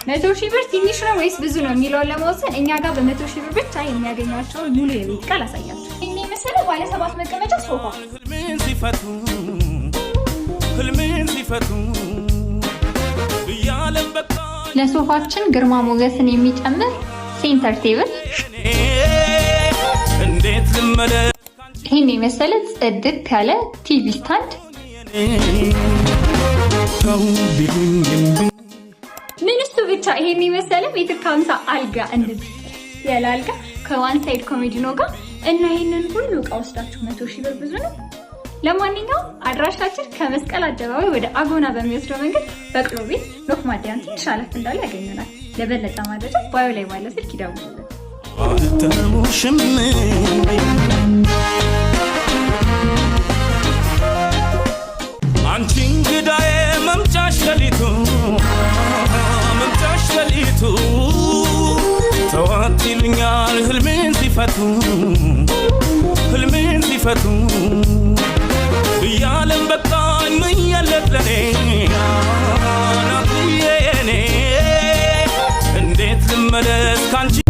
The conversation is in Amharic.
100,000 ብር ትንሽ ነው ወይስ ብዙ ነው የሚለውን ለመወሰን እኛ ጋር በ100,000 ብር ብቻ የሚያገኟቸውን ሙሉ የቤት ዕቃ ላሳያችሁ። ይህን የመሰለ ባለ ሰባት መቀመጫ ሶፋ፣ ህልሜን ሲፈቱ፣ ህልሜን ሲፈቱ እያለም በቃ። ለሶፋችን ግርማ ሞገስን የሚጨምር center table፣ እንዴት ልመለስ? ይህን የመሰለ ጽድት ያለ TV stand፣ ተው ቢሉኝ እምቢ። ምን እሱ ብቻ፣ ይሄን የመሰለ ሜትር ከ50 አልጋ፣ እንደዚህ ያለ አልጋ ከ one side ኮሜዲኖ ጋር። እና ይህንን ሁሉ እቃ ወስዳችሁ 100,000 ብር ብዙ ነው። ለማንኛውም አድራሻችን ከመስቀል አደባባይ ወደ አጎና በሚወስደው መንገድ በቅሎ ቤት ኖክ ማደያን ትንሽ አለፍ እንዳለ ያገኙናል። ለበለጠ መረጃ bio ላይ ባለ ስልክ ይደውሉልን። አልተውሽም። አንቺ እንግዳዬ፣ መምጫሽ ሌሊቱ፣ መምጫሽ ሌሊቱ ተዋት ይሉኛል ህልሜን ሲፈቱ፣ ህልሜን ሲፈቱ እያለም በቃኝ ምየለት ለኔ ናትዬ የኔ እንዴት ልመለስ ካንቺ?